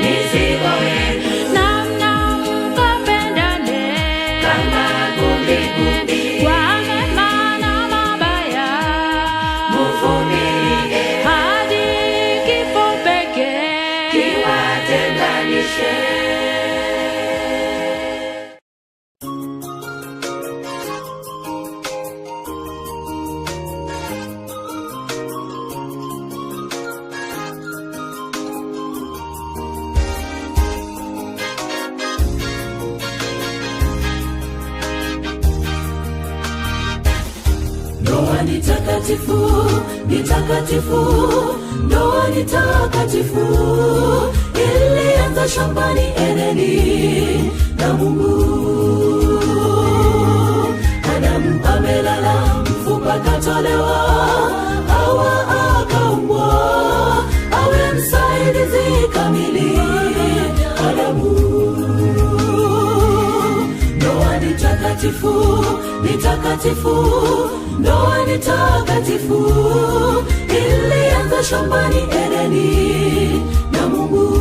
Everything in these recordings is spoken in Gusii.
mizigo yenu, Namna mkapendane kama gumbigumbi, kwa mema na mabaya, muvumilie hadi kifo pekee kiwatenganishe. Ndoa ni takatifu, ni takatifu, ndoa ni takatifu. Ilianza shambani Edeni na Mungu. Adamu amelala, mfupa katolewa, Hawa akaumbwa awe msaidizi kamili Adamu. Ndoa ni takatifu, ni takatifu, ndoa ni takatifu. Ilianza shambani Edeni na Mungu.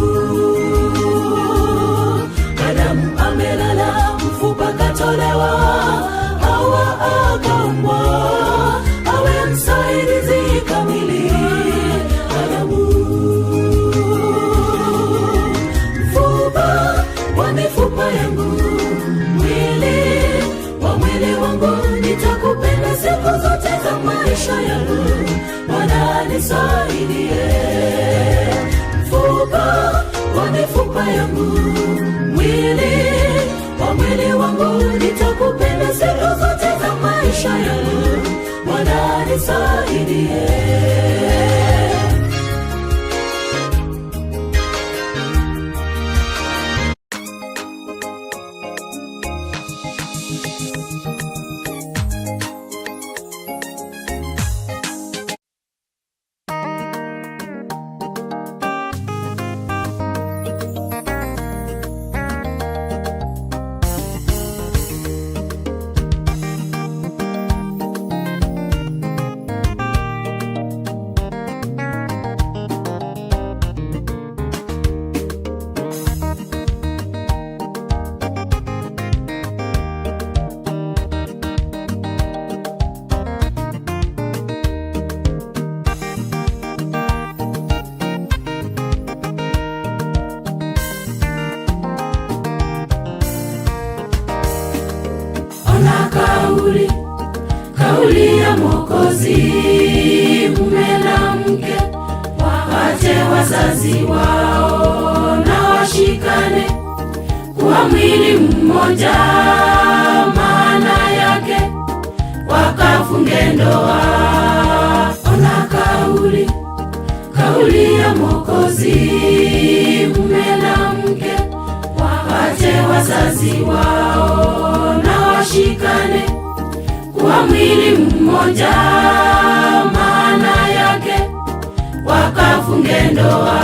Adamu amelala, mfupa katolewa, Hawa akaumbwa awe msaidizi kamili Adamu mfupa wa mifupa yangu, mwili wa mwili wangu, nitakupenda siku zote za maisha yangu. Bwana nisaidie. Mfupa wa mifupa yangu, mwili wa mwili wangu, nitakupenda siku zote za maisha yangu. Bwana nisaidie. Ona kauli, kauli ya Mwokozi, mume na mke waache wazazi wao na washikane kuwa mwili mmoja, maana yake wakafunge ndoa. Ona kauli, kauli ya Mwokozi, mume na mke waache wazazi wao na washikane kuwa mwili mmoja, maana yake wakafunge ndoa.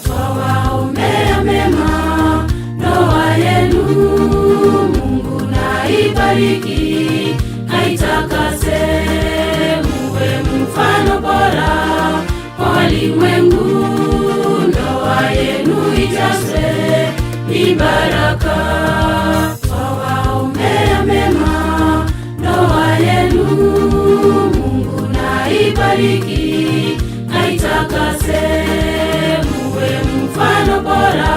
Twawaombea mema ndoa yenu, Mungu na ibariki aitakase, muwe mfano bora kwa walimwengu, ndoa yenu ijazwe ni baraka. Twawaombea mema ndoa yenu, Mungu na ibariki aitakase, muwe mfano bora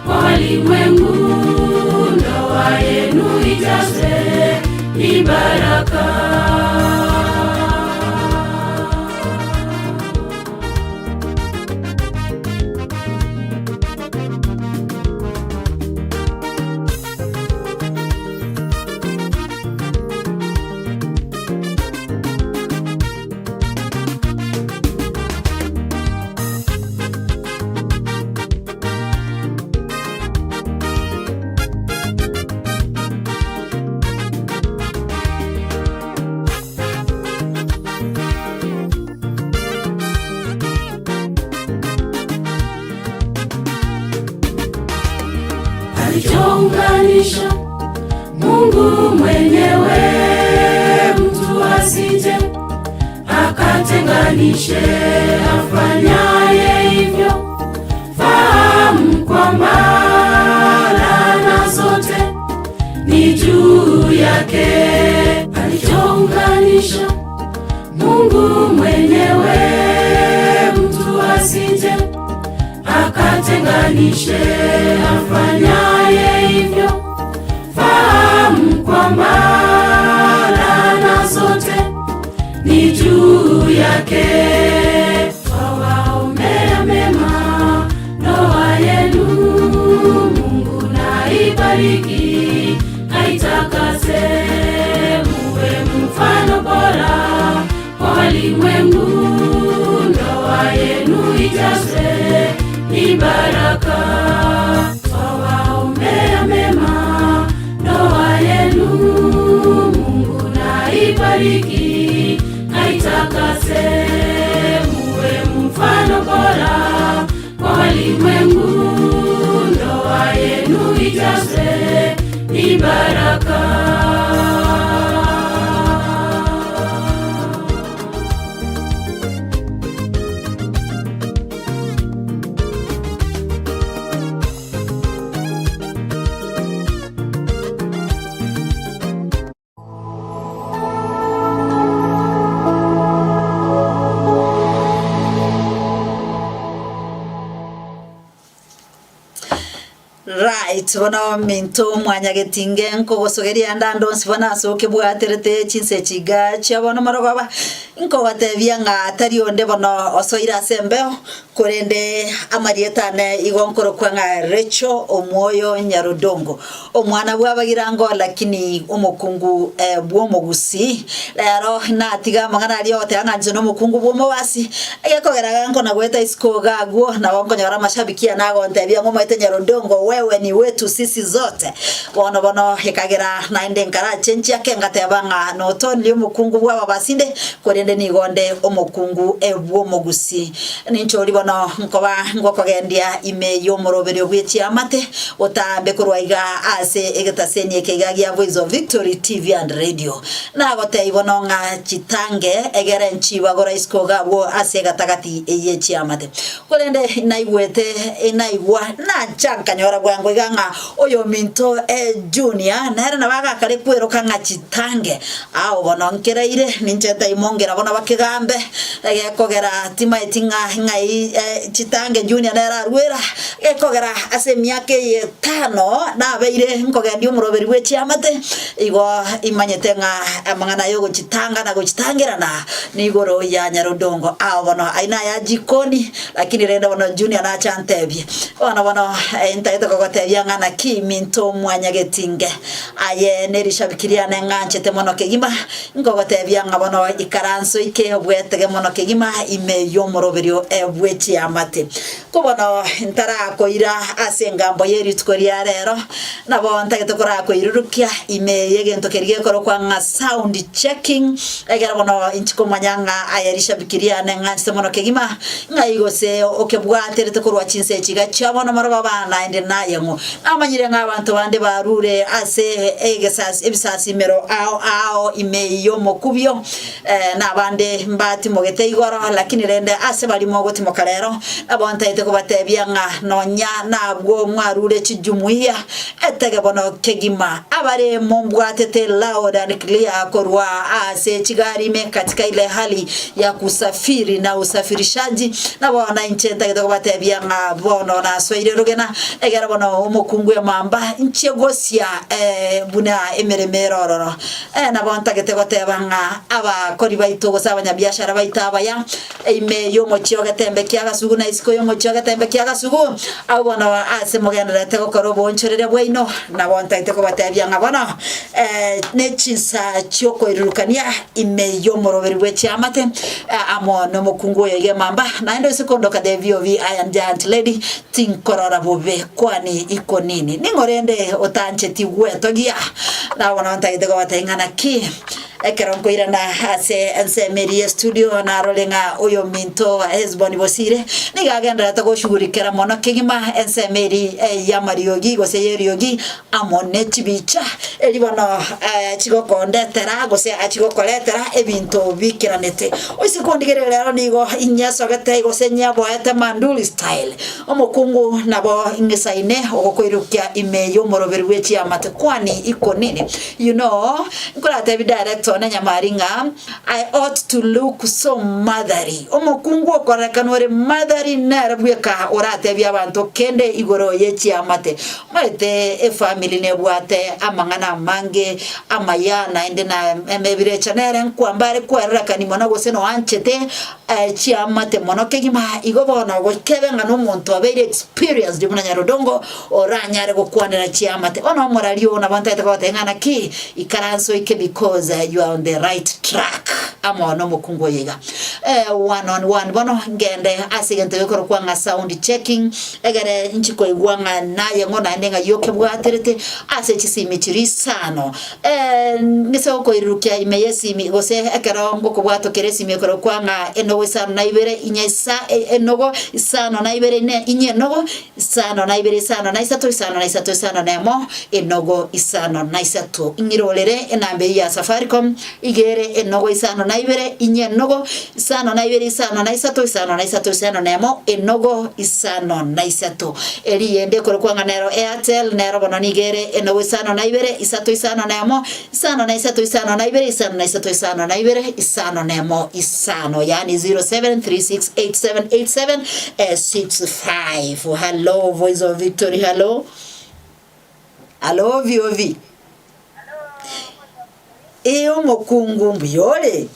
kwa walimwengu, ndoa yenu ijazwe ni baraka. Alichounganisha Mungu mwenyewe, mtu asije akatenganishe. Afanyaye hivyo faa Ameunganisha Mungu mwenyewe, mtu asije akatenganishe. Afanyaye hivyo, fahamu kwamba laana zote ni juu yake. Twawaombea mema ndoa yenu, Mungu na ibariki, aitakase, muwe mfano bora kwa walimwengu. Ndoa yenu ijazwe ni baraka. Twawaombea mema ndoa yenu, Mungu na ibariki, aitakase, muwe mfano bora kwa walimwengu. Ndoa yenu ijazwe ni baraka. Right, bono minto mwanyagetinge nkogosogeria ande ande onsi bono ase okebwaterete chinse echi iga chia bono marogoba, nkogotebia ng'a tari onde bono osoire ase embeo, korende amarieta ane igo nkorokwa ng'a Rachel Omwoyo Nyarudongo. Omwana bw'abagirango lakini omokungu bw'omogusii. Rero natiga amang'ana aria ogoteba ng'a inche nomokungu bw'omobasi, egekogera iga nkona goeta isiko iga agwo, nabo nkonyora amashabiki ane agontebia ng'a omaete Nyarondongo wewe ni wetu sisi zote. Bono bono ekagera naende nkarachenchia ake ngateba ng'a not only omokungu bw'ababasi nde, korende nigo nde omokungu bw'omogusii. Ninche oria bono nkoba ngokogendia ime y'omoroberio bwe chiamate, Otambe korwa iga ase egetaseni eke iga gia Voice of Victory TV and Radio. Nagotebia bono ng'a chitange egere nchibagora isiko iga abwo ase egatagati ye chiamate. Korende naigwete naigwa nacha nkanyora bwango iga ng'a oyominto Junior nere nabo agakare kweroka ng'a chitange. Ao bono nkereire ninche ntaimongera bono bakegambe egekogera timaeti ng'a ng'ai chitange Junior nere arwera. Gekogera ase emiaka eye etano nabeire nkogendia omoroberi bwe chiamate, igo imanyete ng'a amang'ana ay'ogochitanga na gochitangerana nigoro ya nyarudongo. Ao bono ayio naya jikoni, lakini rende bono Junior nache antebie. Bono bono ntagete kogotebia ng'a naki minto mwanyagetinge, aye nerishabiki riane ng'anchete mono kegima, nkogotebia ng'a bono ikaranso ike obwetege mono kegima ime y'omoroberio bwe chiamate. Ko bono ntarakoira ase engambo ye rituko ria rero, nabo ntagete korakoirurukia ime y'egento keria gekorokwa ng'a sound checking, egere bono inche komanya ng'a aye rishabiki riane ng'anchete mono kegima, ng'ai gose okebwaterete korwa chinsa echi iga chia bono marogoba naende naye ng'o. Namanyire ng'a abanto bande barure ase egesasi ebisasimero ao ao ime y'omokubio, Na abande mbatimogete igoro, lakini rende ase baria mogotimoka rero, nabo ntaete kobatebia ng'a nonya nabwo mwarure chijumuiya, etege bono kegima abare mombwatete loud and clear korwa ase chigari ime katika ile hali ya kusafiri na usafirishaji, nabo nainche ntagete kobatebia ng'a bono nasoire rogena, egere bono omokungu emamba inche gosia buna emeremo ere ororo. Nabo ntagete goteba ng'a abakori baito gose abanyabiashara baito abaya, ime y'omochie o Getembe kia Gasugu na isiko y'omochie o Getembe kia Gasugu, abwo bono ase mogendererete gokora oboonchoreria bwaino, nabo ntagete kobatebia ng'a bono ne chinsa chi'okoirurukania ime y'omoroberi bwe chiamate amo nomokungu oyo iga emamba, naende ase kondoka the VOV I am giant lady, tinkorora bobe kwani iko nini. Ning'o rende otancheti gwetogia? Nabo bono ntagete kobatebia ng'a naki ekero nkoirana ase ensemo eria y'estudio narore ng'a oyominto Hesbon Bosire nigo agendererete goshughulikera mono kegima ensemo eria y'amariogi gose y'eriogi amo ne chibicha erio bono chigokondetera gose achigokoretera ebinto biikeranete. Oise kondigereria rero nigo inyesogete gose nyeboete Manduri style. Omokungu nabo ing'isaine ogokoirokia ime y'omoroberi bwe chiamate kwani iko nini? You know, nkoratebie director. one nyamari ng'a I ought to look so motherly. Omokungu okorekana ore motherly nere bweka oratebie abanto kende igoro ye chiamate. Omanyete efamiri nebwate amang'ana amange amaya naende na emebirecha nere nkwamba are kwerorekani mono gose noanchete chiamate mono kegima. Igo bono gokebe ng'a nomonto obeire experienced buna Nyarodongo oranyare gokwanera chiamate. Bono omorari oo nabo ntaete kogotebia ng'a naki ikaransa oike because you are on the right track amo nomokungu oyo iga. One on one bono ngende ase egento gekorokwa ng'a sound checking egere inchi koigwa ng'a naye ng'o naende ng'ai okebwaterete ase chisimi chiria isano. Ng'ise gokoirurukia ime y'esimi gose ekero ngokobwatokera esimi ekorokwa ng'a enogo isano na ibere inye isa enogo isano na ibere ine inye enogo Isano na ibere, isano na isato, isano na isato, isano na emo, enogo isano na isato. Ing'irorere enamba eyio ya Safaricom, iga ere enogo isano na ibere, inye enogo, isano na ibere, isano na isato, isano na isato, isano na emo, enogo isano na isato. Eria eyende ekorokwa ng'a nero Airtel, nero bono nigo ere enogo isano na ibere, isato isano na emo, isano na isato, isano na ibere, isano na isato, isano na ibere, isano na emo, isano, yaani 0736878765. Hallo Voice of Victory, hallo. Hallo VOV. Ee omokungu mbuya ore?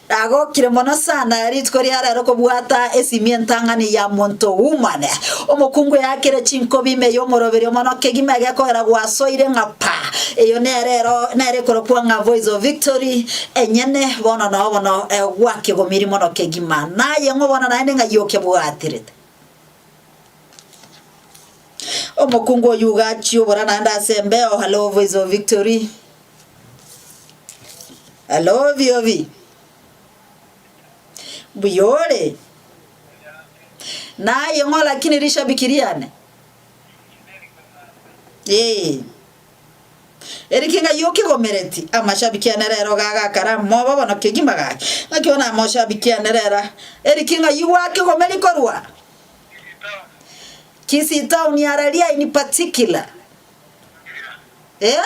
Nagokire mono sana rituko ria rero kobwata esimi entang'ani ya monto woman. Omokungu eakire chinkobi ime y'omoroberio mono kegima egekogera gwasoire ng'a pa. Eyo nere ero nere ekorokwa ng'a Voice of Victory enyene bono noo bono gwakegomiri mono kegima. Naye ng'o bono naende ng'ai okebwaterete? Omokungu oyio gachia obora naende ase embeo, Hallo Voice of Victory. Hallo VOV. Mbuya ore? Naye ng'o lakini rishabiki riane? Ee. Eriki ng'ai okegomereti? Amashabiki ane rero gagakara amoba bono kegima gaki. Ng'aki bono amoshabiki ane rero? Eriki ng'ai gwakegomeri korwa? Kisii town araria in particular. Eh?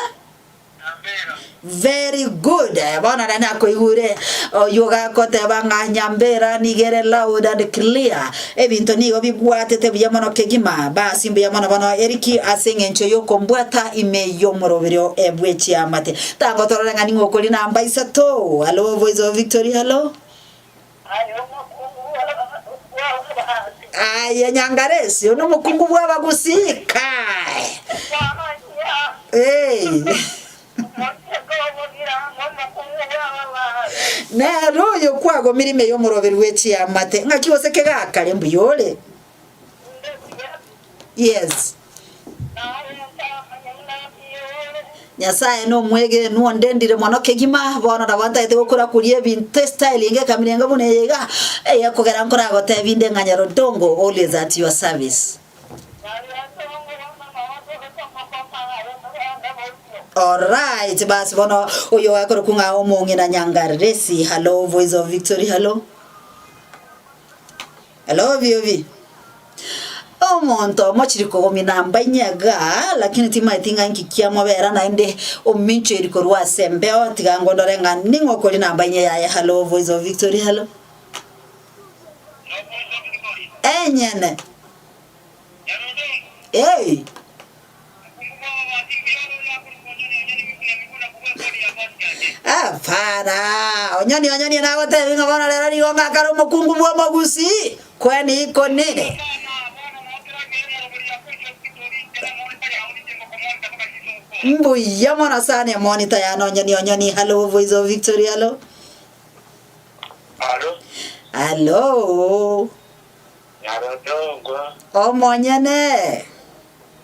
Very good. Bono nere nakoigure oyio gakoteba ng'a Nyambera nigo ere loud and clear. Ebinto nigo bibwatete buya mono kegima. Basi mbuya mono bono Eriki ase eng'encho y'okombwata ime y'omoroberio bwe chiamate. Tango torore ng'a ning'o okori namba isato. Hallo Voice of Victory, hallo. Aye Nyangaresi, oyo nomokungu bw'abagusii kai. Hey. Nere oyo kwagomire ime y'omoroberi bwe chiamate, ng'aki gose kegakare mbuya ore? Yes. Nyasae nomwegenwa ondendire mono kegima, bono nabo ntagete gokora koria ebinto estyle enge ekamina enga buna eye iga, eyekogera nkoragotebi inde ng'a Nyarodongo always at your service. Alright, basi bono oyo gakorokwa ng'a omong'ina Nyangaresi, hallo Voice of Victory, hallo. Hello VOV. Omonto omochiri kogomia namba inye igaa, lakini timaeti ng'a inki kiamobera naende ominchoiri korwa ase embeo, tiga ngondore ng'a ning'o okori namba inye yaye Hallo Voice of Victory hallo. Enyene. Hey. Hapana, onyoni onyoni nagotebi ng'a bono rero nigo ng'akare omokungu bw'omogusii, kweni iko nini? Mbuya mono sana emonita yane onyoni onyoni hallo voice of victory hallo Alo, hallo Nyarodongo. Omonyene.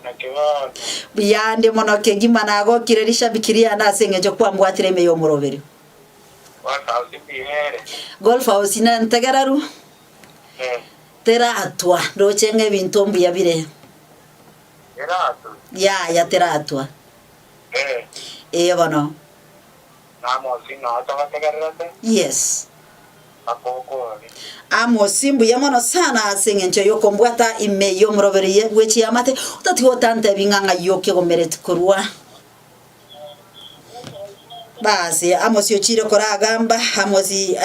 Naki bono? Buya ande mono kegima nagokire rishabiki riane ase engencho kwambwatire ime y'omoroberio. Golf House mbuya ere? Golf House nentegereru, Eh. teratwa, ndoche ng'a ebinto mbuya bire. Eratwe? Yaya teratwa. Eh. Ee bono. Namosi noo togotegererete? Yes. Akokore. Amosi, mbuya mono sana ase engencho y'okombwata ime y'omoroberio bwe chiamate, otatiga otantebi ng'a ng'ai okegomereti korwa. Basi, Amosi ochiire koragamba, Amosi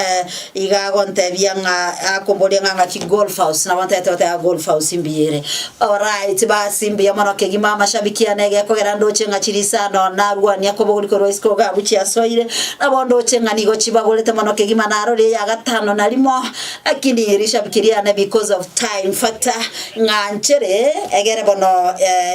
iga agontebia ng'a akomboria ng'a ng'aki Golf House, nabo ntagete goteba Golf House mbuya ere. Alright, basi mbuya mono kegima amashabiki ane egekogera ndoche ng'a chirisano narwania kobogori korwa isiko iga abwo chiasoire, nabo ndoche ng'a nigo chibagorete mono kegima narorire eya gatano na rimo, lakini rishabiki riane because of time factor ng'a nchere egere bono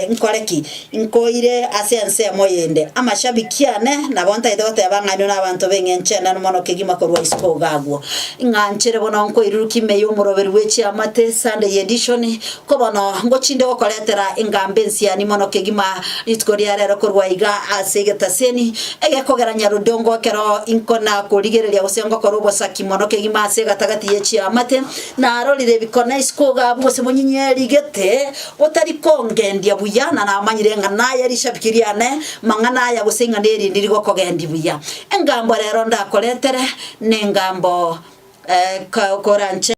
nkore ki? Nkoire ase ensemo yende amashabiki ane, nabo ntagete goteba ng'a inwe nabanto b'eng'encho enene mono kegima korwa isiko iga agwo. Ng'a nchere bono nkoirurukia ime y'omoroberi bwe chiamate, Sunday edition, ko bono ngochinde gokoretera engambo ensiani mono kegima rituko ria rero korwa iga ase egetaseni egekogera nyarudongo ekero inkona korigereria gose ngokora obosaki mono kegima ase egatagati ye chiamate, narorire ebikone isiko iga abwo gose bonyinyeri gete Otari kongendia buya, na namanyire ng'a naye rishabiki riane, mang'ana aya gose ing'ana eri ndiri gokogendia buya. Engambo rero ndakoretere nengambo koranche.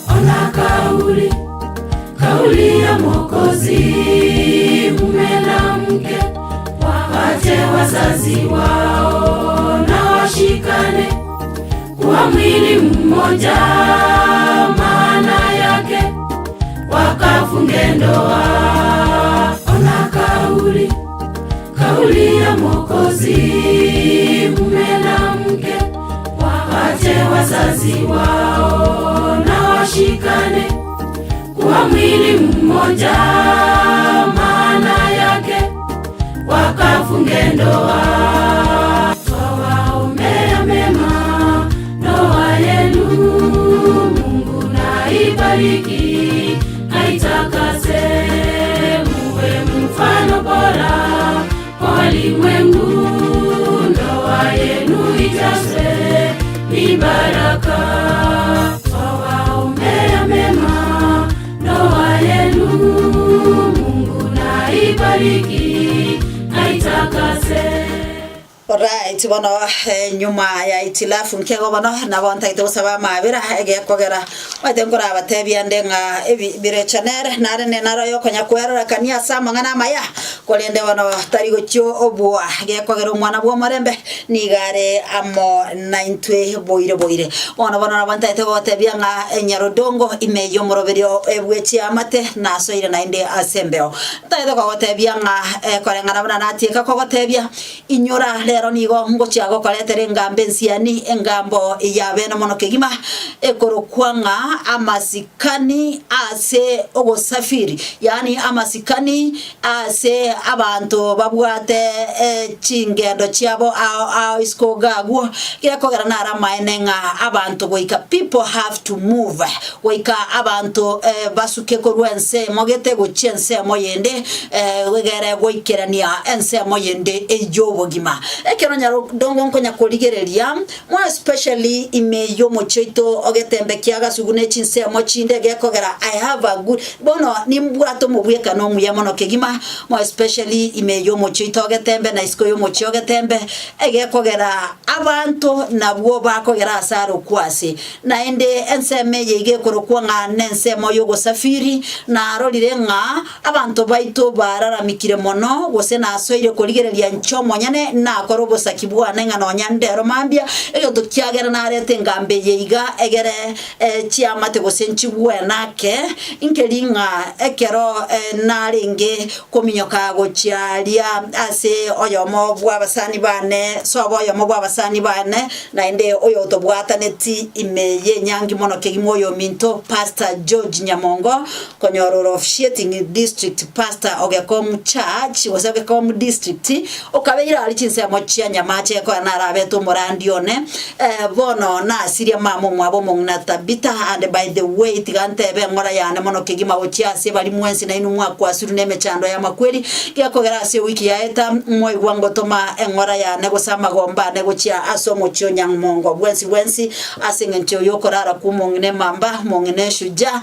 Ona kauli, kauli ya Mwokozi, mume na mke waache wazazi wao na washikane kuwa mwili mmoja, maana yake wakafunge ndoa. Ona kauli, kauli ya Mwokozi, mume na mke waache wazazi wao na washikane kuwa mwili mmoja, maana yake wakafunge ndoa. Twawaombea mema ndoa yenu, Mungu na ibariki aitakase, muwe mfano bora kwa walimwengu, ndoa yenu ijazwe ni baraka. Twawaombea mema ndoa yenu, Mungu na ibariki aitakase. Alright, bono nyuma ya itilafu nkego bono nabo ntagete gosaba amabera egekogera omanyete nkorabatebia nde ng'a ebi birecha nere nare ne naro yokonya kwerorekania ase amang'ana amaya korende bono tari gochia obwoa gekogera omwana bw'omorembe nigo are amo naintwe boire boire. Bono bono nabo ntagete gogotebia ng'a enyarodongo ime y'omoroberio bwe chiamate nasoire naende ase embeo. Ntagete kogotebia ng'a koreng'ana buna natieka kogotebia Inyora, rero nigo ngochia gokoretera engambo ensiani, engambo y'abene mono kegima, ekorokwa ng'a amasikani ase ogosafiri, yaani amasikani ase abanto babwate chingendo chiabo ao ao isiko iga agwo, gekogera naro amaene ng'a abanto goika people have to move, goika abanto basuke korwa ensemo gete gochia ensemo yende, Egere goikerania ensemo yende y'obogima. Ekero nyarodongo nkonya korigereria, more especially ime y'omochie oito ogetembe kia Gasugu ne chinsemo chinde gekogera I have a good bono nimbwate omobwekano omuya mono kegima more especially ime y'omochie oito ogetembe na isiko y'omochie ogetembe egekogera abanto nabwo bakogera ase arokwo ase Naende ensemo eye iga ekorokwa ng'a nensemo y'ogosafiri, narorire ng'a abanto baito bararamikire mono, gose nasoire korigereria inche omonyene, nakora. gokora obosaki bwane ng'a nonya ndero mambia, egento kiagera narete engambo eye iga egere chiamate gose nchigwene ake, nkeri ng'a ekero narenge kominyoka gochia aria ase oyomo bw'abasani bane, sobo oyomo bw'abasani bane, naende oyotobwataneti ime y'enyangi mono kegima oyominto Pastor George Nyamongo, konyora ore officiating district pastor o Gekomu Church gose Gekomu District, okabeire aria chinsemo chia Nyamache ekero narabete omorandi one, bono nasiria mama omwabo omong'ina Tabitha, and by the way tiga ntebe eng'ora yane mono kegima gochia ase baria mwensi nainwe mwakwasirwe nemechando y'amakweri, gekogera ase ewiki yaeta mwaigwa ngotoma eng'ora yane gose amagomba ane gochia ase omochie o Nyang'mongo bwensi bwensi ase eng'encho y'okorara kw'omong'ina emamba, omong'ina eshujaa,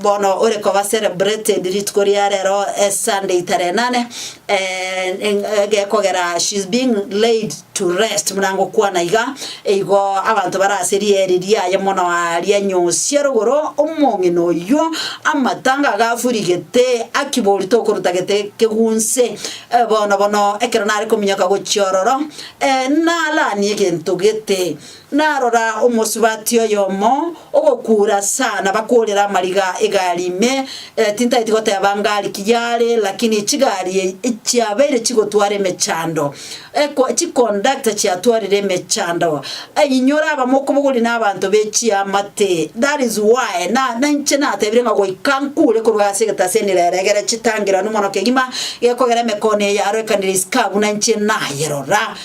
Bono ore koba celebrated rituko ria rero Sunday tarehe nane egekogera she's being laid to rest buna ngokwana iga, igo abanto bare ase rieri riaye mono aria nyosia rogoro omong'ina oyio amatanga agafurigete akibori tokoruta gete kegunse. Bono bono ekero nare kominyoka gochia ororo nalanie egento gete. Narora omosubati oyomo ogokuura sana bakoorera amariga egari ime, tintageti goteba ngari ki yare, lakini chigari chiabeire chigotwara emechando, chikondakta chiatwarire emechando. Inyora abamo okobogoria na abanto be chiamate. That is why na nainche natebire ng'a goika nkure korwa ase egetaseni rero egere chitangiranu mono kegima gekogera emekono eye yarorekanire isiko abwo nainche nayerora.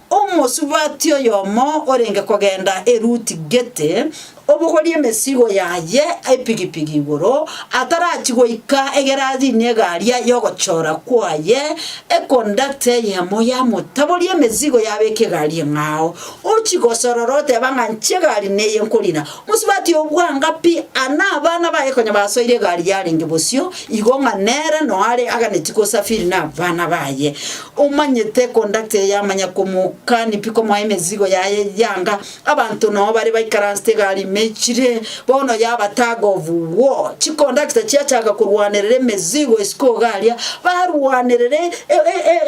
Omosubati oyomo orenge kogenda eruti gete, obogorie emesigo yaye epigipigi igoro, atarachia goika egere arine egari y'ogochora kwaye, ekondakta eyemo yamotaboria emesigo yabeka egari eng'ao. Ochia gosorora oteba ng'a inche egari neye nkorina. Omosubati oyo bwanga pi, ana abana baye konya basoire egari yarenge bosio, igo ng'a nere noare aganetie gosafiri nabana baye. Omanyete conductor eye yamanya komokani pi komoa emezigo yaye yanga, abanto noo bare baikaransete egari ime echire, bono yaba tug of war, chiconductor chiachaka korwanerera emezigo isiko iga aria, barwanerera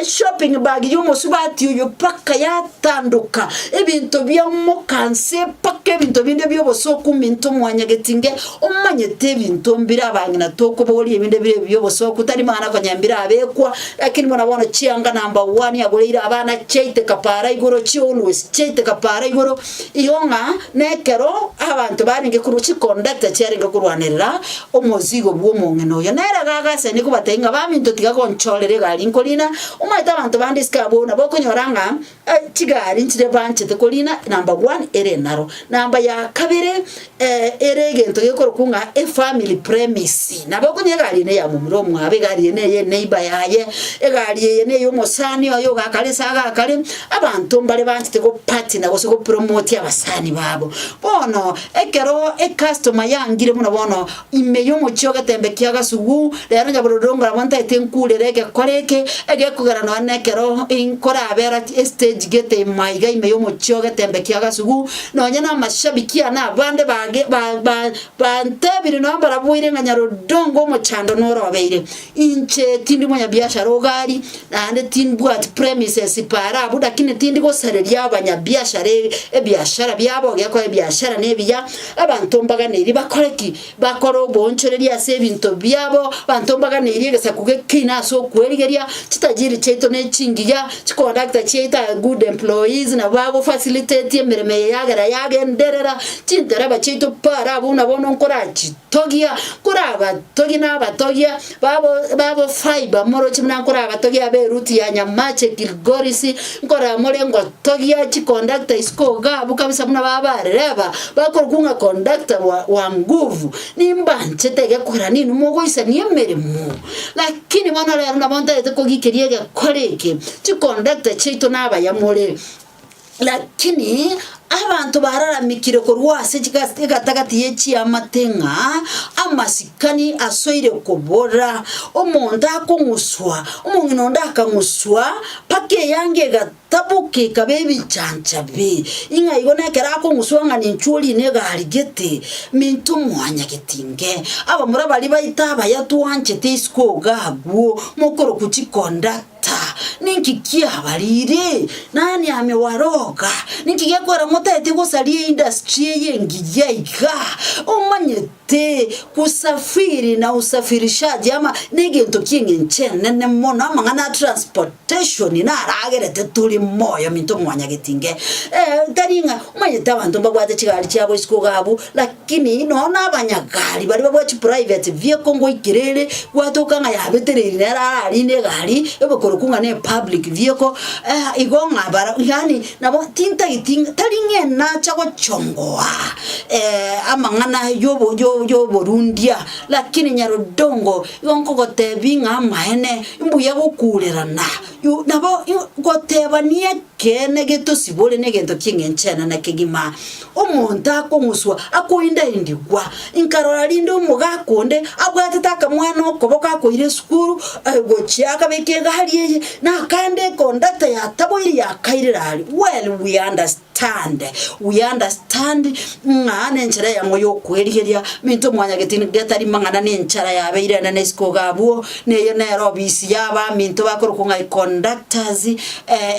eshopping bag yomosubati oyo mpaka yatandoka, ebinto biamoka nse mpaka ebinto binde biobosoku minto mwanyagetinge, Omanyete ebinto mbire abang'ina tokobogoria ebinde bire ebi bi'obosooku, tari mang'ana konya mbire abekwa, lakini buna bono chianga number one agoreire abana chiaiteka para igoro chi always chiaiteka para igoro, igo ng'a nekero abanto barenge korwa chiconductor chiarenge korwanerera omozigo bwa omong'ina oyo. Nere iga agasenia kobatebia ng'a baminto tiga gonchorera egari nkorina, omanyete abanto bande isiko abwo nabo okonyora ng'a Chigari nchire banchete korina, number one ere enaro, namba ya kabere ere egento gekorokwa ng'a efamily premise. Nabo okonyora egari eye neya momura omwabo, egari eye neye eneighbor yaye, egari eye neye omosani oye ogakare ase agakare, abanto mbare banchete gopartner gose gopromote abasani babo. Bono ekero ecustomer yangire buna bono Ime y'omochie ogetembe kia gasugu, rero nyabororo nkorabwo ntaete nkurere egekora eke, egekogera nonya nekero nkorabera estage gete maiga ime y'omochie ogetembe kia gasugu, nonya namashabiki ane abande bage ba ba bantebire nonya mbaraboire ng'a nyarodongo omochando norobeire. Inche tindi monyabiashara o gari, naende timbwati premises para abwo, lakini tindi gosareria abanyabiashara ebiashara biabo, egekora ebiashara nebiya, abanto mbaganeirie bakore ki? Bakore oboonchoreria ase ebinto biabo, abanto mbaganeirie egesaku gekeine ase okwerigeria, chitajiri chiaito ne chingiya, chicondactor chiaito are good employees, nabo bagofacilitate emeremo eye yagera yagenderera, chintereba chiaito para abwo buna bono nkorachi. Togia, nkorabatogie nabatogia babo babo fiber moroche buna nkorabatogia abe eruti ya Nyamache Kilgoris, nkoramore ngotogia chiconductor isiko iga abwo kabisa buna babarereba bakorokwa ng'a conductor wa wa nguvu, nimbanchete egekora ninwe mogoisania emeremo. Lakini bono rero nabo ntagete kogikeria egekora eke, chiconductor chiaito nabaya more. Lakini abanto bararamekire korwa ase egatagati ye chiamate ng'a amasikani asoire kobora, omonto akong'uswa, omong'ina onde akang'uswa, mpaka eanga egataboka ekaba ebichanchabe, ing'a igo nekero akong'uswa ng'a ninchwe orine egari gete, minto mwanyagetinge. Abamura baria baito abaya twanchete isiko iga agwo, mokorokwa chikondakta. Ninki kiabarire? Nani amewaroga? Ninki gekwera motaeti gosaria eindustry eye engiya iga? Omanyete kusafiri na usafirishaji ama negento ki'eng'encho enene mono amang'ana a transportation naragerete tore moyo minto mwanyagetinge. Tari ng'a omanyete abanto mbabwate chigari chiabo isiko iga abwo lakini nonya na abanyagari baria babwate chiprivate vehicle ngoikera ere gwatoka ng'a yabetereiri nere ararinde egari ebekorokwa ng'a ne public vehicle igo ng'a bara yaani nabo tintageti ng'a tari ng'a enacha gochongoa amang'ana yobo yo yoborundia lakini nyarodongo igo nkogotebia ng'a amaene mbuya gokurerana yu nabo gotebania ekeene getosibore na egento ki'eng'encho enene kegima. Omonto akong'uswa akoindaindigwa, nkarora rinde omogaka onde abwatete akamwana okoboko akoira esukuru gochia akabeka egari eye, na akande ekondakta yataboire yakairire aria. Well we understand, we understand ng'a nenchera eyemo yokwerigeria, minto mwanyageti getari mang'ana nenchara yabeire enene isiko iga abwo, neye nere obisi ya abaminto bakorokwa ng'a econductors,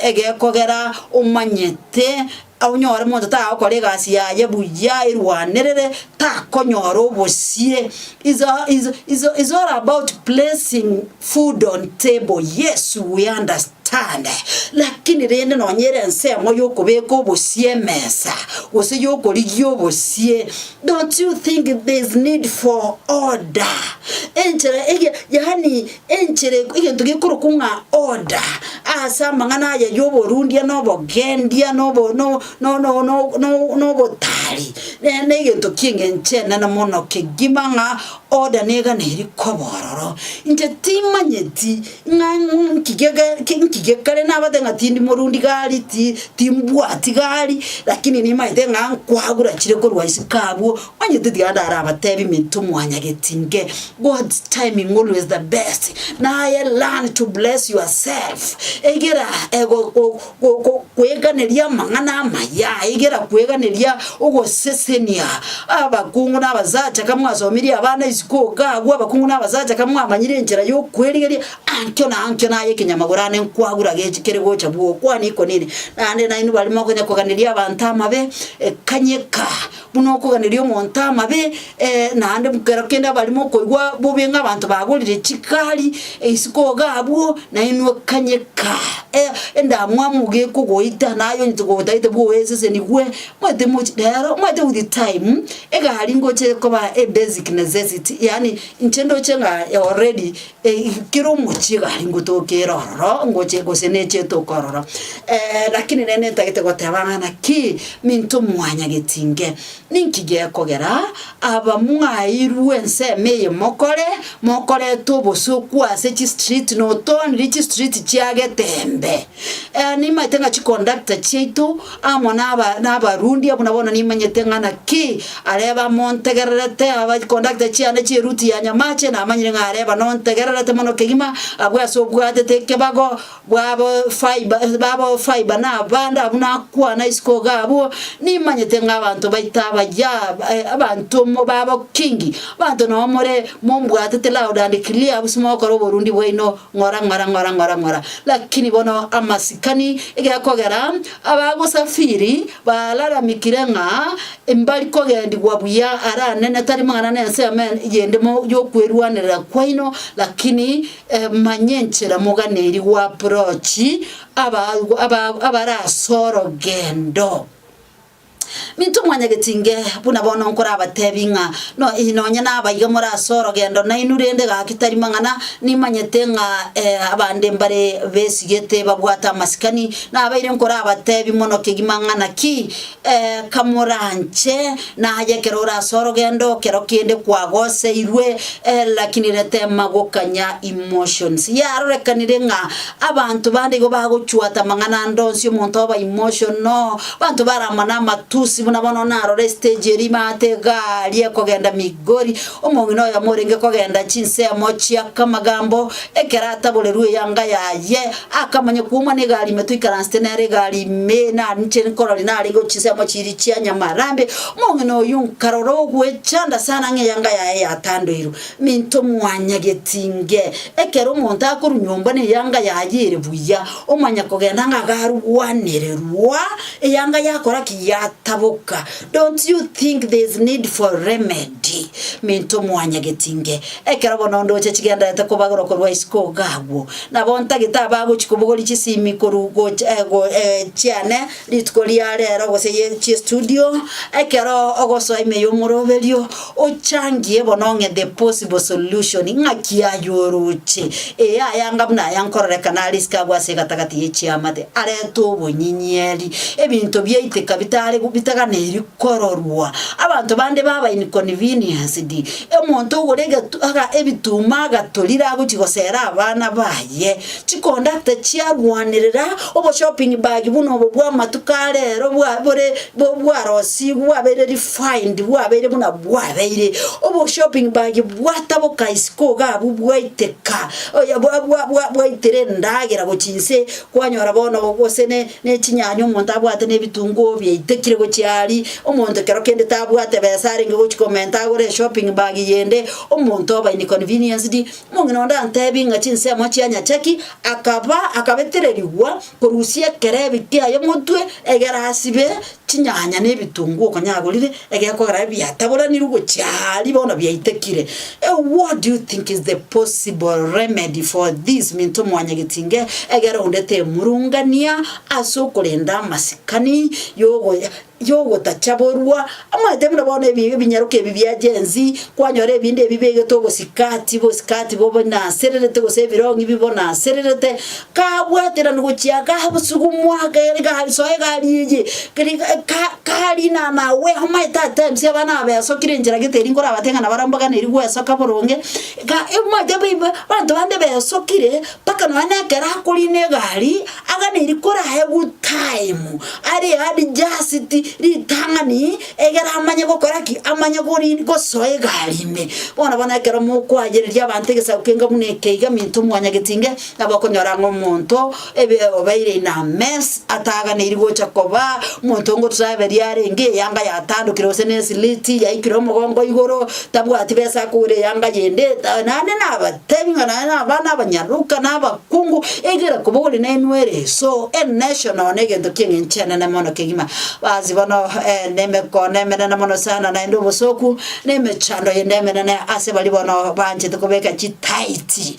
egekogera omanyete Onyore monto tagokora egasi yaye buya erwanerere, takonyora obosie. Is is is is all about placing food on table, yes we understand. Lakini rende nonye ere ensemo yokobeka obosie emesa, gose yokorigia obosie, don't you think there is need for order? Enchera eye yaani enchera egento gekorokwa ng'a order. Ase amang'ana aya y'oborundia na obogendia na obo no no no no no nobotari, ne negento ki'engencho enene mono kegima ng'a order neganeiri koba ororo. Inche timanyeti ng'a nki gege nki gekare nabate ng'a tindi morundi gari ti timbwati gari, lakini nimanyete ng'a nkwagura chire korwa isiko abwo, Onye tiga ndarabatebi minto mwanyageti nge God's timing always the best naye learn to bless yourself egera kweganeria amang'ana amaya egera kweganeria ogosesenia abakungu na abasacha kamwasomirie abana isiko iga agwo abakungu na abasacha kamwamanyire enchera yokwerigeria ankio na ankio naye ekenyamagoro ane nkwagura gechi kere gocha bwoo kwani iko nini naende nainwe baria mokonya koganeria abanto amabe kanyeka. Buna okoganeria omonto amabe, naende kero kende abare mokoigwa bobe ng'a abanto bagorire chigari isiko iga abwo, nainwe kanyeka endamwamu gekogoita naye onye togotagete bwoesesenigwe, omanyete mochi rero omanyete with time, egari ngocha ekoba a basic necessity yaani inche ndoche ng'a already kera omochie egari ngotoka ere ororo, ngoche gose neche etoke ororo. Lakini rende ntagete goteba ng'a naki Minto mwanyagetinge, ninki gekogera aba mwairwe ensemo eye mokore, mokoreta obosoku ase chistreet notoonire chistreet chia Getembe? Nimaete ng'a chiconductor chiaito amo na aba na abarundi abwo na bono nimanyete ng'a naki aria bamontegererete aba conductor chiane chie route ya Nyamache namanyire ng'a aria banontegererete mono kegima abwo ase obwatete ekebago Bwabo fiber, babo fiber na abande abwo nakwana isiko iga abwo, nimanyete ng'a abanto baito abaya, abanto mo babo kingi, abanto nabo more mombwatete loud and clear abwo simogokora oborundi bwaino ng'ora ng'ora ng'ora ng'ora ng'ora. Lakini bono amasikani egekogera abagosafiri balalamikire ng'a mbari kogendigwa buya aranene tari mang'ana na ensemo yende mo yokwerwanerera kwaino, lakini Manya enchera moganeri gw'aprochi abare ase orogendo. Minto mwanyagetinge buna bono nkorabatebi ng'a nonya nabaiga more ase orogendo nainwe rende gaki tari mang'ana, nimanyete ng'a abande mbare besigete babwate amasikani, nabeire nkorabatebi mono kegima ng'a naki Kamoranche, naye ekero ore ase orogendo, kero kende kwagoseirwe, lakini retema gokanya emotions. Yarorekanire ng'a abanto bande igo bagochwata amang'ana ande onsi omonto oba emotional, abanto baramana amatusi. Majuzi buna bono narora estage eria imate egari ekogenda Migori, omong'ina oyomo orenge kogenda chinsemo chia Kamagambo, ekero ataborerwe eyanga yaye, akamanya kwomwa negari ime toikaransete nere egari ime, na inche nkorori narenge chinsemo chiria chia Nyamarambe, omong'ina oyio nkarora ogwechanda sana ng'a eyanga yaye yatandoirwe. Minto mwanyagetinge, ekero omonto akorwa nyomba neyanga yaye ere buya, omanya kogenda ng'a agarwanererwa, eyanga yakora ki? Yataboka. Don't you think there is need for remedy? Minto mwanyagetinge, ekero bono ndoche chigendererete kobagorwa korwa isiko iga agwo, nabo ntagete abagochia kobogoria chisimi korwa gocha go chiane rituko ria rero gose ye chiestudio, ekero ogosoa ime y'omoroberio, Ochangie bono ng'e the possible solution, ng'aki aye oroche? Ee ayanga buna aya nkororekana are isiko agwo ase egatagati ye chiamate, arete obonyinyeri, ebinto biaiteka bitare bitaganeiri kororwa. Abanto bande baba inconvenienced, omonto ogora egetu aga ebituma agatorire agochi gosera abana baye, Chikondakta chiarwanerera oboshopping bag buna obo bw'amatuko a rero bwa bore bwarosigwe bwabeire refined bwabeire buna bwabeire. Oboshopping bag bwataboka isiko iga abwo bwaiteka oya bwa bwa bwa bwaitera endagera gochia inse kwanyora bono gose ne ne chinyanya omonto abwate na ebitunguo biaitekire gochia aria, omonto ekero kende tabwate besa arenge gochia komenta agore eshopping bag yende, omonto oba inconvenienced. Omong'ina onde antebi ng'a chinsemo chia Nyachaki akaba akabetererigwa korusia ekerebi kiaye motwe egere asibe chinyanya na ebitunguo konya agorire egekogera biataboranirwe gochia aria bono biaitekire. What do you think is the possible remedy for this minto mwanyagetinge egere onde temurungania ase okorenda amasikani yogo y'ogotachaborwa, amaete buna bono ebi ebinyaroka ebi bia Gen Z, kwanyora ebinde ebi bibegete obosikati, bosikati bobe nasererete gose ebirong'i bibo nasererete, kabwaterani gochia gabosugumwa gere gari soa egari eye, keri ka karina nawe omaete at times abana aba besokire enchera gete eri nkorabatebie ng'a nabarabwo mbaganeri gwesoka boronge, ga omaete abanto bande besokire mpaka nonya na ekero akorina egari, Aganeiri koraegwe time, are adjust ritang'ani egere amanye gokora ki? Amanye gori gosoa egari ime. Bono bono ekero mokoayereria abanto egesaku kenga buna eke iga minto mwanyagetinge, nabo okonyora ng'a omonto ebe obeire in a mess, ataganeiri gocha koba, omonto ngotraveria arenge eyanga yatandokire gose ne esiliti yaikire omogongo igoro, tabwati besa akogora eyanga yende, naende nabatebi ng'a naende abana abanyaroka na abakungu, Egera kobogoria nenwe ere so enational negento kieng'encho enene mono kegima. Basi bono nemekono emenene mono sana naende obosoku na emechando yende emenene ase baria bono banchete kobeka chitaiti.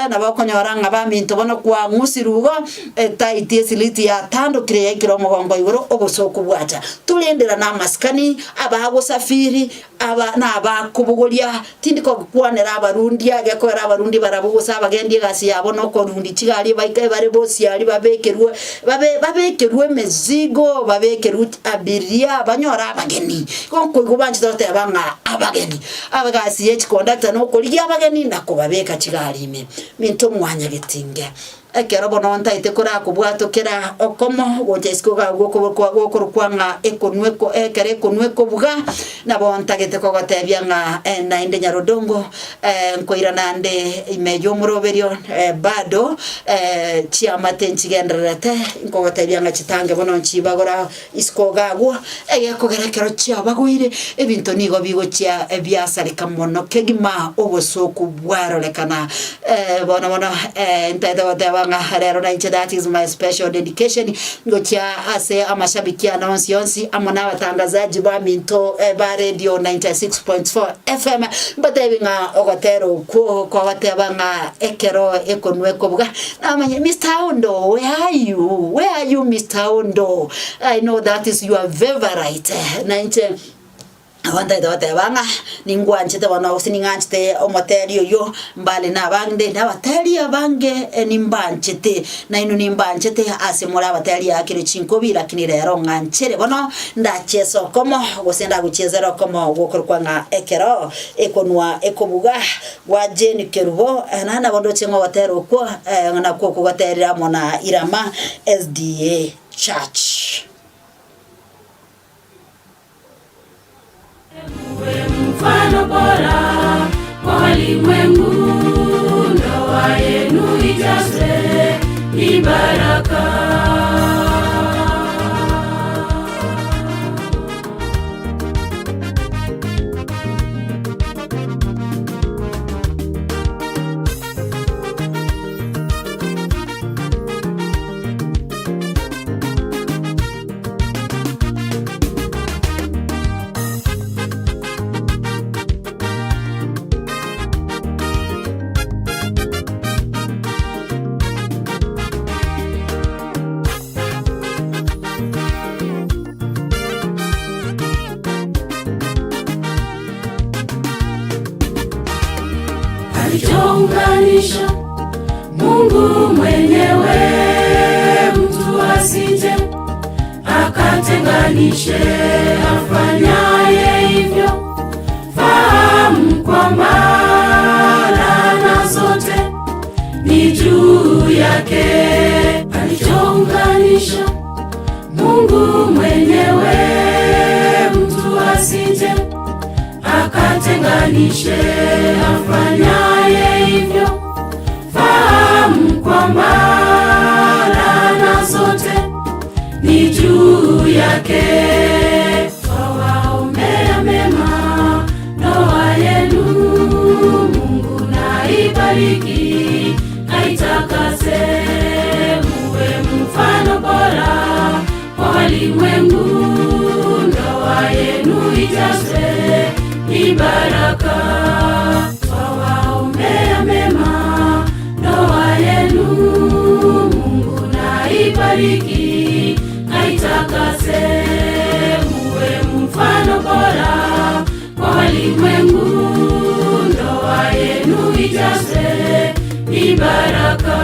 Nabo okonyora ng'a baminto bono kwang'usirwe igo etaiti esiliti yatandokire yaikire omogongo igoro obosoku bwacha. Torendera na amasikani abagosafiri Aba nabakobogoria, tindi kogokwanera abarundi, egekoera abarundi barabwo gose abagendi egasi yabo nokorundi chigari baike bare bosiari babekerwe babe babekerwe emezigo, babekerwe abiria banyore abageni. Igo nkoigwa banchete goteba ng'a abageni, egasi ye chikondakta nokorigia abageni na kobabeka chigari ime. Minto mwanyagetinge. Ekero bono ntaete korakobwatokera okomo gocha isiko iga gokorokwa gokorokwa ng'a ekonwa eko ekero ekonwa ekobuga, nabo ntagete kogotebia ng'a naende nyarodongo nkoirana nde ime y'omoroberio bado chiamate nchigendererete, nkogotebia ng'a chitange bono nchibagora isiko iga agwo, egekogera ekero chiabagoire ebinto nigo bigochia biasareka mono kegima obosoku bwarorekana. Bono bono ntaete goteba ng'a rero nainche that is my special dedication gochia ase amashabiki ane onsi onsi amo na abatangazaji baminto ba radio 96.4 FM mbatebi ng'a ogotera okwo kogoteba ng'a ekero ekonwa ekobuga Namanye Mister Ondo where are you where are you Mister Ondo I know that is your favorite na inche nabo ntagete goteba ng'a ningwanchete bono gose ning'anchete omoteri oyio mbare na abande na abateri abange nimbanchete nainwe nimbanchete ase more abateri akire chinkobi lakini rero ng'anchere bono ndachiese okomo gose ndagochiesera okomo gokorokwa ng'a ekero ekonwa ekobuga Gwa Jane Kerubo, naende nabo ndoche ng'a ogotera okwo nakwo okogoterire amo na Irama SDA Church. mfano bora kwa walimwengu, ndoa yenu ijazwe ni baraka. Alichounganisha Mungu mwenyewe, mtu asije akatenganishe. Afanyaye hivyo, fahamu kwamba laana zote ni juu yake. Alichounganisha Mungu mwenyewe, mtu asije akatenganishe. Afanyaye hivyo, fahamu kwamba laana zote ni juu yake. Twawaombea mema ndoa yenu, Mungu na ibariki, aitakase, muwe mfano bora kwa walimwengu, ndoa yenu ijazwe ni baraka. Twawaombea mema ndoa yenu, Mungu na ibariki, aitakase, muwe mfano bora kwa walimwengu, ndoa yenu ijazwe ni baraka.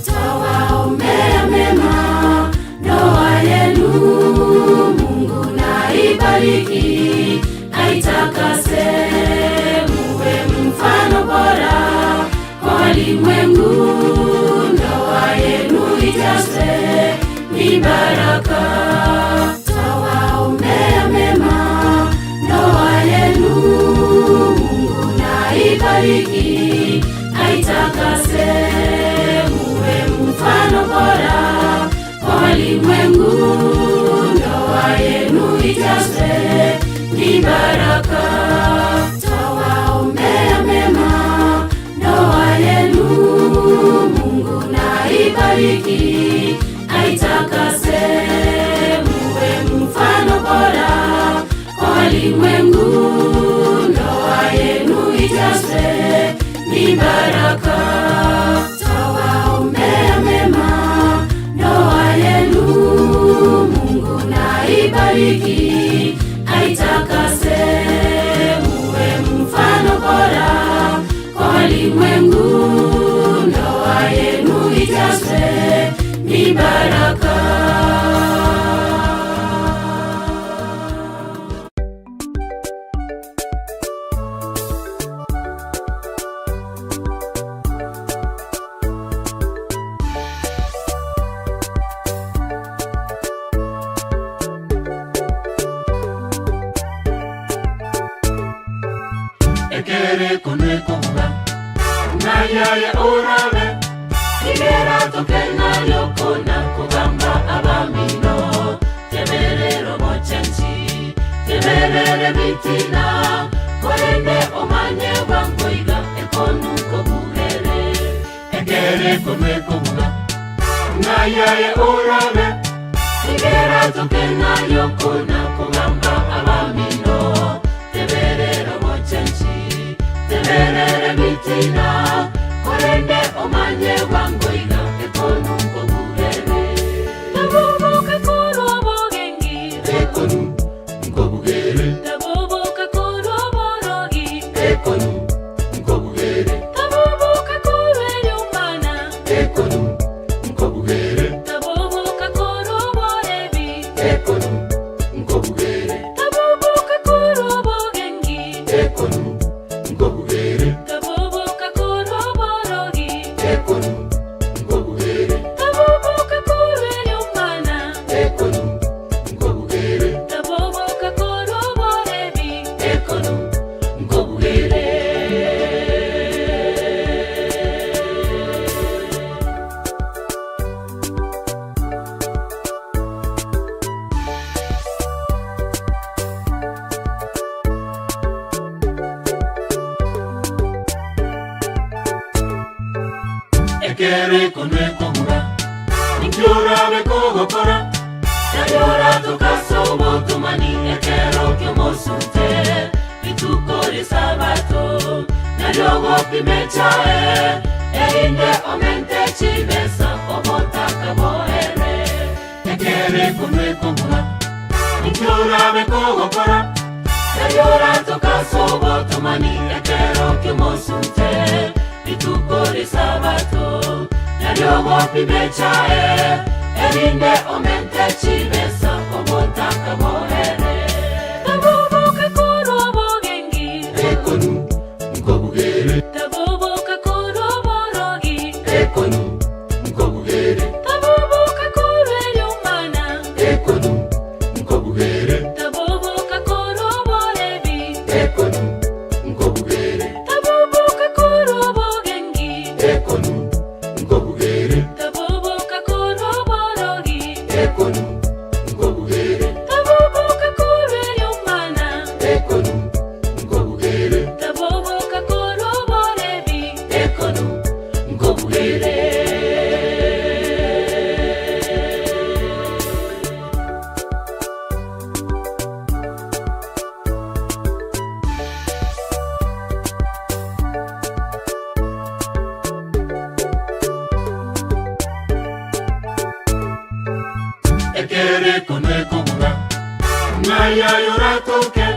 Twawaombea mema ndoa yenu, Mungu na ibariki, aitakase, muwe mfano bora kwa walimwengu, ndoa yenu ijazwe ni baraka. Twawaombea mema ndoa yenu, Mungu na ibariki, aitakase, muwe mfano bora kwa walimwengu, ndoa yenu ijazwe ni baraka. Twawaombea mema ndoa yenu, Mungu na ibariki, aitakase, muwe mfano bora kwa walimwengu, ndoa yenu ijazwe ni baraka. Twawaombea mema ndoa yenu, Mungu na ibariki, aitakase, muwe mfano bora kwa walimwengu, ndoa yenu ijazwe ni baraka. Ekere konwe kobuga ng'ayaya orabe igera tokena lyokona kugamba abamino teberero bochenchi teberere bitina korende omanye bwangoiga ekonu kobugere ekere konwe kobuga ng'ayaya orabe igera tokena lyokona kugamba abamino teberero bochenchi teberere bitina korende omanye bwangoiga ekonu nkobugere Ndabubuka k'urw'obugengi, ekonu nkobugere ndabubuka k'urw'oborogi, ekonu Ekere konwe kobura, ninki orabe kogokora? Nario oratoke ase obotomani ekero ki'omosunte, rituko ri'Esabato, nario ogopima echae, erinde omente chibesa obotaka boere. Ekere konwe kobura, ninki orabe kogokora? Nario oratoke ase obotomani ekero ki'omosunte, rituko ri'Esabato, nario ogopima echae, erinde omente chibesa obotaka boere. Taboboka korwa obogengi. Ekonu nkobugere. Taboboka korwa oborogi. Ekonu nkobugere. Taboboka korwa eriomana. Ekonu nkobugere. Taboboka korwa oborebi. Ekonu nkobugere. Taboboka korwa obogengi. Ekonu nkobugere. Taboboka korwa oborogi. Ekonu nkobugere. Taboboka korwa eriomana. Ekonu nkobugere. Taboboka korwa oborebi. Ekonu nkobugere. Ekere konwe kobura, ng'aya yoratoke,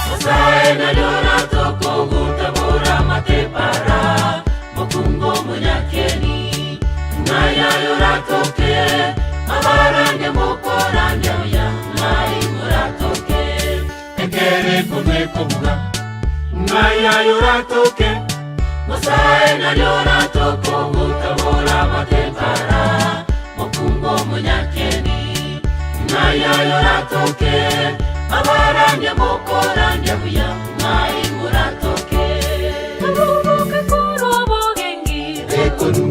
Nyasae nario oratoke ogotabora amatepara, mokungu omonyakeni. Ng'aya yoratoke, abarandia mokorandia buya, ng'ai moratoke. Ekere konwe kobuga, ng'aya yoratoke, Nyasae nario oratoke ogotabora amatepara, mokungu omonyakeni. Ng'aya yoratoke, abarandia mokorandia buya, ng'ai moratoke. Taboboka korwa obogengi. Ekonu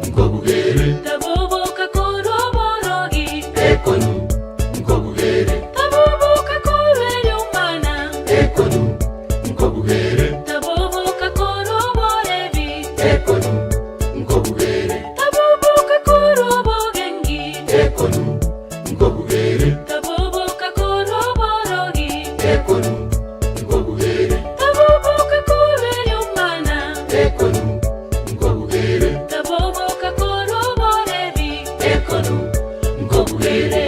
nkobugere. Taboboka korwa oborogi. Ekonu nkobugere. Taboboka korwa eriomana. Ekonu nkobugere. Taboboka korwa oborebi. Ekonu nkobugere. Taboboka korwa obogengi. Ekonu nkobugere. Taboboka korwa oborogi. Ekonu nkobugere. Taboboka korwa eriomana. Ekonu nkobugere. Taboboka korwa oborebi. Ekonu nkobugere.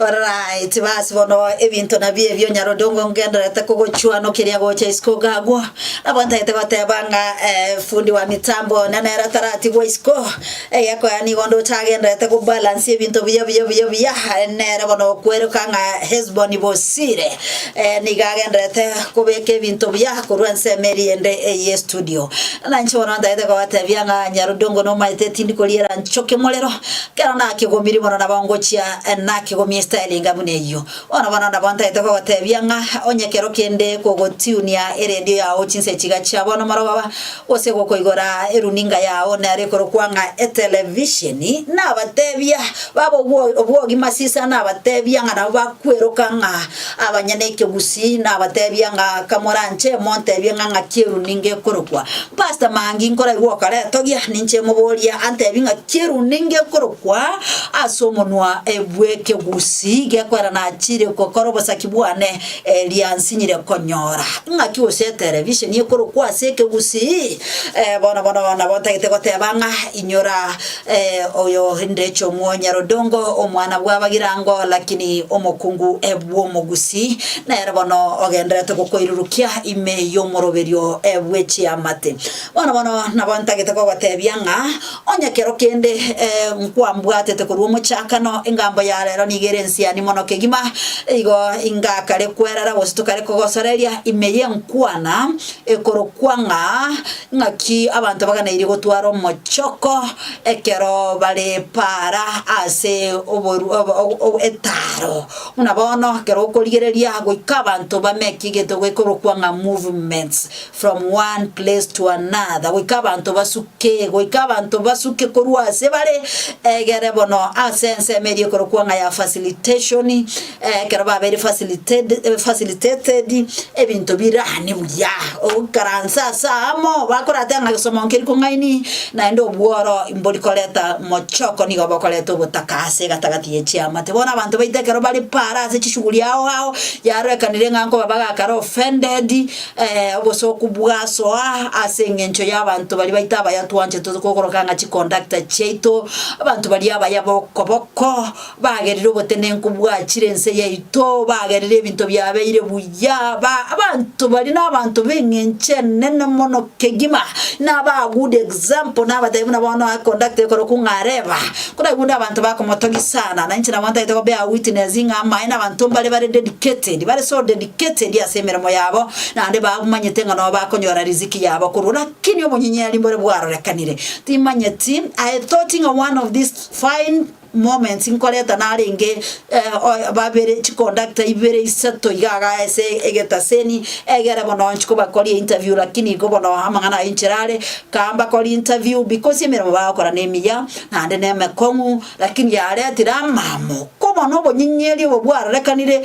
Alright, basi bono ebinto nabio ebio Nyarodongo ngenderete kogochwano keria gocha isiko gagwo. Nabo ntaete goteba ng'a eh, fundi wa mitambo one nere taratigwa isiko egekoya nigo ndoche agenderete kobalance ebinto buya buya buya buya nere bono okweroka ng'a Hesbon Bosire eh, nigo agenderete kobeka ebinto buya korwa ensemo eria ende eye studio. Na inche bono ntaete kobatebia ng'a Nyarudongo nomaete tindi koriera nchoke morero, ekero nakegomirie bono nabo ngochia nakegomia estyle enga buna eyio. Bono bono nabo ntaete kogotebia ng'a onye kero kende kogotiunia eredio yao chinsa echi iga chia bono morogoba, gose gokoigora eruninga yao nere ekorokwa ng'a etelevisheni, nabatebia babe obwo obwogima sisa nabatebia ng'a nabo bakweroka ng'a abanyene ekegusii, nabatebia ng'a kamoranche montebie ng'a ng'aki eruninga ekorokwa. Pastor Mangi nkoraigwe okaretogia, ninche moboria antebie ng'aki eruninga ekorokwa ase omonwa bw'ekegusii gekoera nachire gokora obosaki bwane riansinyire konyora. Ng'aki gose etelevisheni ekorokwa ase ekegusii? Bono bono nabo ntagete goteba ng'a inyora oyo ndeche omwonyarodongo omwana bw'abagirango lakini omokungu bw'omogusii nere bono ogendererete gokoirurukia ime y'omoroberio bwe chiamate. Bono bono nabo ntagete kogotebia ng'a onye kero kende nkwambwatete korwa omochakano, engambo ya rero nigo ere ensiani mono kegima, igo ingakare kwerera gose tokare kogosoreria ime y'enkwana ekorokwa ng'a ng'aki abanto baganeirie gotwara omochoko ekero bare para ase oboru etaaro. Buna bono ekero okorigereria goika abanto bameke egento gekorokwa ng'a movements from one place to another, goika abanto basuke, goika abanto basuke korwa ase bare, egere bono ase ensemo eria ekorokwa ng'a ya facilitation. facilitation, ekero babeire facilitated facilitated, ebinto birane buya, ogoikaransa ase amo, bakorate ng'a gesomo nkeri kong'aini, naende obworo mbori koreta mochoko nigo bokoreta obotaka ase egatagati ye chiamate. Bono abanto baito ekero bare para ase chishughuli ao ao, yarorekanire ng'a nkoba bagakara offended, obosoku bwasoa ase eng'encho y'abanto baria baito abaya twanchete tokoroka ng'a chiconductor chiaito, abanto baria abaya b'okoboko, bagerire obotenenku bwachire ense yaito, bagerire ebinto biabeire buya, ba abanto baria nabanto b'eng'encho enene mono kegima, naba a good example, nabatebi buna bono econductor ekorokwa ng'a areba, Koraigwe abanto bakomotogia sana, na inche nabo ntagete go bear witness ng'a amaene abanto mbare bare dedicated, bare so dedicated ase emeremo yabo, naende bamanyete ng'a nabo bakonyora riziki yabo korwa. Lakini obonyinyeri mbore bwarorekanire. Timanyeti, I thought ng'a one of these fine moments nkoreta narenge babere chiconductor ibere isato iga iga ase egetaseni, egere bono inche kobakoria interview lakini igo bono amang'ana ayio inchera are, Kambakora interview because emeremo bagokora nemiya naende nemekong'u lakini yaretire amamo ko bono obonyinyeri obo bwarorekanire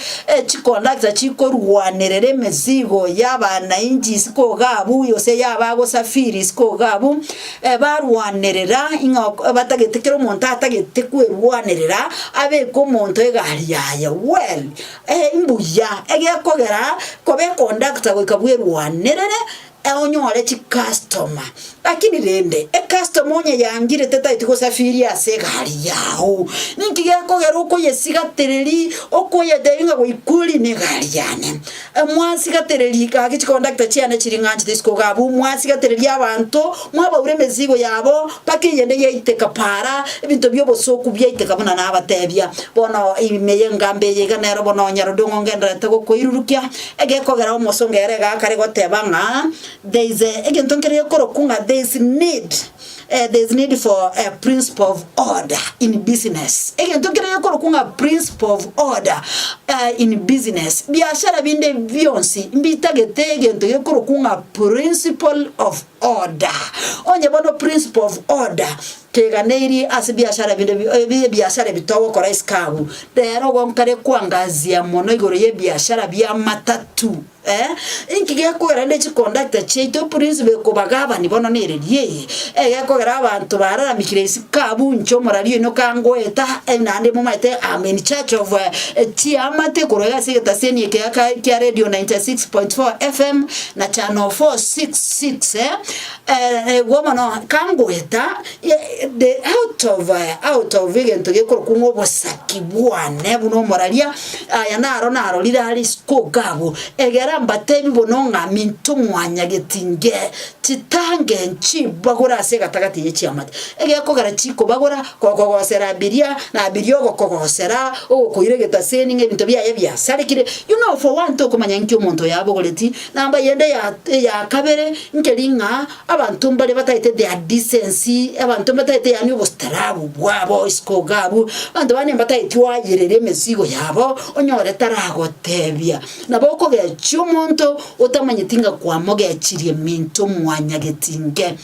chiconductor chikorwanerera emesigo y'abanainchi isiko iga abwo gose y'abagosafiri isiko iga abwo barwanerera ing'a batagete kera omonto atagete kwerwanerera abeke omonto egari yaye well mbuya egekogera koba econductor goika bwerwanerere Onyore chicustomer. Lakini rende, ecustomer onye yangire tetaeti gosafiri ase egari yao, ninki gekogera okoyesigatereri, okoyetebi ng'a goika orine egari yane? Mwasigatereri gaki chiconductor chiane chiri ng'anchete isiko iga abwo, mwasigatereria abanto, mwabaura emesigo yabo, mpaka eyende yaiteka para, ebinto bia obosoku biaiteka buna nabatebia. Bono ime y'engambi eye iga nero bono Nyarudong'o ngendererete gokoirurukia, Egekogera omosongo ere iga akare goteba ng'a there is a egento nkere gekorokwa ng'a there is need there is need for a principle of order in business. Egento nkere gekorokwa ng'a principle of order in business. Biashara binde bionsi mbitagete egento gekorokwa ng'a principle of order. Onye bono principle of order Keganeirie ase biashara binde ebiashara ebi togokora isiko abwo. Rero igo nkare koangazia mono igoro y'ebiashara bia matatu eh, inki gekogera rende chiconductor chiaito principle ekobagabani bono nereri eye, egekogera abanto bararamikire isiko abwo inche omorari oino kangoeta naende momanyete am in charge of chiamate korwa iga ase egetaseni eke kia radio 96.4 FM na channel 466 eh. Igwo mono kangoeta the out of out of egento gekorokwa ng'a obosaki bwane buna omoraria, aya naro narorire are isiko iga abwo, egera mbatebi bono ng'a minto mwanyagetinge chitange nchibagore ase egatagati ye chiamate. Egekogera chikobagora, gokogosera abiria, na abiria ogokogosera, ogokoira egetaseni ng'a ebinto biaye biasarekire, you know for one tokomanya nki omonto oyo abogoreti, Namba eyende ya eya kabere nkeri ng'a abanto mbare bataete their decency, abanto mbataete yaani obostaarabu bwabo isiko iga abwo, abanto bande mbataeti oayerere emesigo yabo, onyore taragotebia. Nabo okogechia omonto otamanyeti ng'a kwamogechirie minto mwanyagetinge.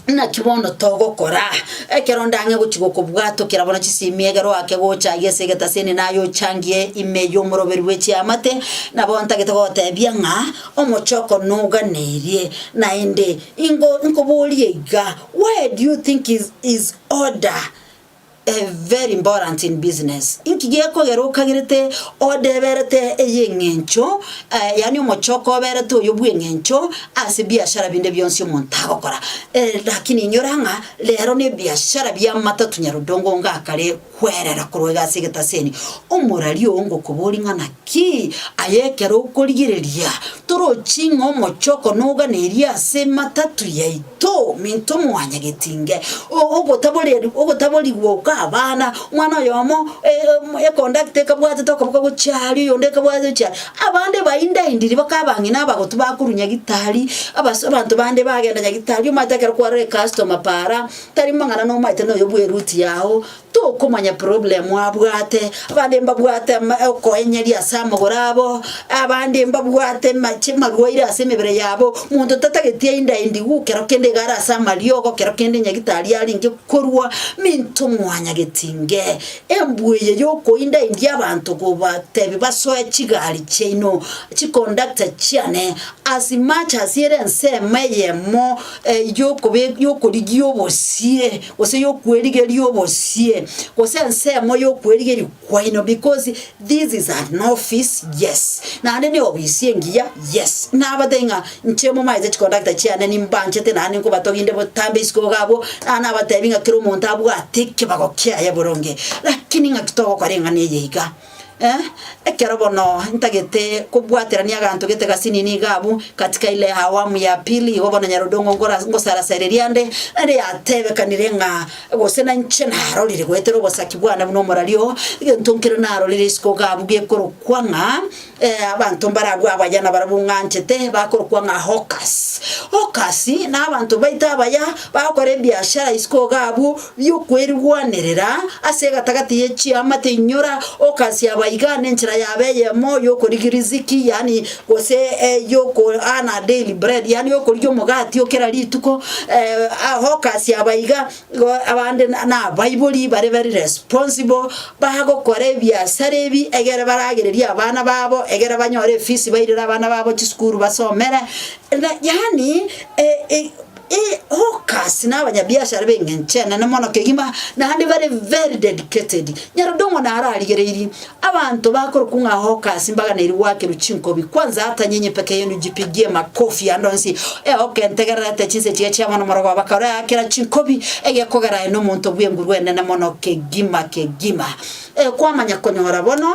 Naki bono togokora, ekero ndang'e gochia gokobwatokera bono chisimi ekero oake gocha aiga ase egetaseni naye ochangie ime y'omoroberi bwe chiamate, nabo ntagete gogotebia ng'a omochoko noganeirie. Naende ingo nkoborie iga, why do you think is is order very important in business. Inki gekogera okagerete odeberete ey'eng'encho yaani omochoko oberete oyo bw'eng'encho ase biashara binde bionsi omonto agokora. Lakini inyora ng'a rero na ebiashara bia matatu nyarodongo ngakare kwerera korwa iga ase egetaseni. Omorari oo ngokoboria ng'a naki aye ekero okorigereria torochi ng'a omochoko noganerie ase matatu yaito. To, minto mwanyagetinge, ogotaborigwa oko abana, omwana oyomo econductor ekabwatete okoboko gochia aria, oyonde ekabwatete gochia aria. Abande baindaindiri baka abang'ina abagotu bakorwa nyagitari, abas abanto bande bagenda nyagitari, omanyete ekero kwarora ecustomer para, tari mang'ana nomaete noyo bwa eruti yago, Tokomanya problem abwate, abande mbabwate okoenyeria ase amagoro abo, abande mbabwate amarwaire ase emebere yabo, monto tatageti ainde aindigwe kero kende iga are ase amariogo, kero kende nyagitari arenge korwa, minto mwanya. mwanyagetinge, embwa eye y'okoinda-india abanto kobatebi basoe chigari chiaino, chikondakta chiane, as much as ere ensemo eyemo yokobe yokorigia obosie, gose yokwerigeria obosie, gose ensemo yokwerigeria kwaino because this is an office yes, naende ne ofisi engiya yes, nabatebie ng'a inche momaete chikondakta chiane nimbanchete naende nkobatogia inde botambe isiko iga abwo, naende nabatebi ng'a kera omonto abwate ekebago kiaye boronge, lakini ng'aki togokora eng'ana eye iga. Eh, ekero bono ntagete kobwaterania aganto gete gasinini iga abwo, katika ile awamu ya pili, igo bono Nyarudongo nkora ngosarasareria ande, naende yatebekanire ng'a gose nainche narorire goetera obosaki bwane buna omorari oo, egento nkere narorire isiko iga abwo gekorokwa ng'a abanto mbare abwo abaya nabarabwo ng'anchete bakorokwa ng'a hawkers. Hawkers na abanto baito abaya bagokora ebiashara isiko iga abwo bi'okwerigwanerera ase egatagati ye chiamate inyora hawkers aba iga nenchera yabo eyemo y'okorigia riziki yaani gose ey'oko earn a daily bread yaani yokorigia omogati o kera rituko hawkers aba iga Igo abande nabaibori bare very responsible, bagokora ebiasara ebi egere baragererie abana babo, egere banyore efees bairere abana babo chisukuru basomere, yaani hawkers na abanyabiashara ba eng'encho enene mono kegima, naende bare very dedicated. Nyarudong'o nararigereirie, abanto bakorokwa ng'a hawkers mbaganeiri goakerwa chinkobi, kwanza hata nyinyi peke yenu jipigie makofi ande onsi, ehoka entegererete chinse chiria chia bono morogoba bakaroeakera chinkobi, egekogera aye nomonto bw'enguru enene mono kegima kegima. Kwamanya konyora bono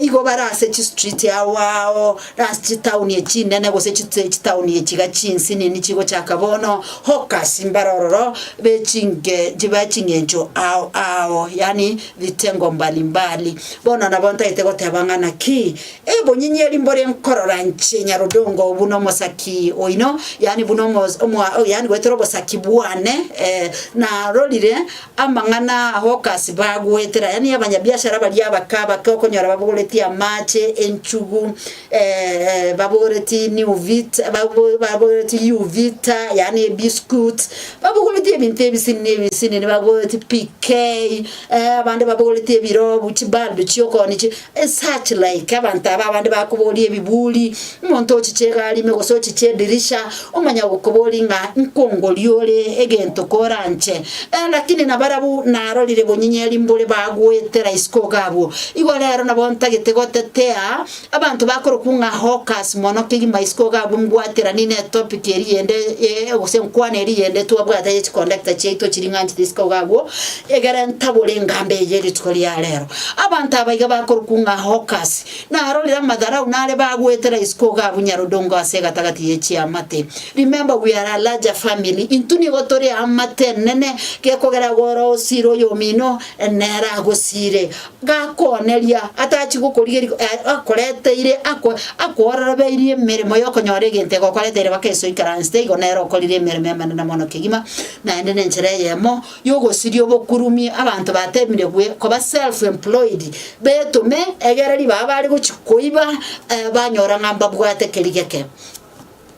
igo bare ase chistreet ao ao, na ase chitaoni echi chinene gose chitaoni echi iga chinsinini chigochaka bono, hawkers mbare ororo be chinge be ching'encho ao ao, yaani vitengo mbali mbali. Bono nabo ntagete goteba ng'a naki, ebonyinyeri mbore nkorora inche Nyarudongo buna omosaki oino, yaani buna omo omoa yaani goetera obosaki bwane, narorire amang'ana hawkers bagoetera, yaani abanyabiashara baria abake abake okonyora babogoretie amache, enchugu, babogoretie new vita babogoretie uvita yaani ebiscuit, babogoretie ebinto ebisinini ebisinini babogoretie PK, abande babogoretie ebirobu, chibulb chiokoonia chi such like abanto aba abande bakoboria ebiburi, omonto ochiche egari ime gose ochiche edirisha, omanya gokoboria ng'a nkongoria ore egento koranche. Lakini nabarabwo narorire bonyinyeri mbore bagoetera isiko iga abwo. Igo rero nabo ntagete gotetea abanto bakorokwa ng'a hawkers mono kegima isiko iga abwo mbwateranie ne etopic eria yende gose enkwana eria yende twabwate ye chicondactor chiaito chiria ng'anchete isiko iga abwo, egere ntabore engambo eye rituko ria rero. Abanto aba iga bakorokwa ng'a hawkers, narorire amadharau nare bagoetera isiko iga abwo Nyarudongo ase egatagati ye chiamate. Remember we are a larger family, intwe nigo tore eamate enene, gekogera goro osire oyomino nere agosire. Gakooneria, atachi gokorigeria akoreteire ako akoororobeirie emeremo y'okonyora egento egokoreteire baka esoikaransete, igo nere okorire emeremo emenene mono kegima, naende nenchera eyemo y'ogosiria obokurumi abanto batemire gwe koba self employed, betome egere ribaga bare gochia koiba banyora ng'a mbabwate keria geke.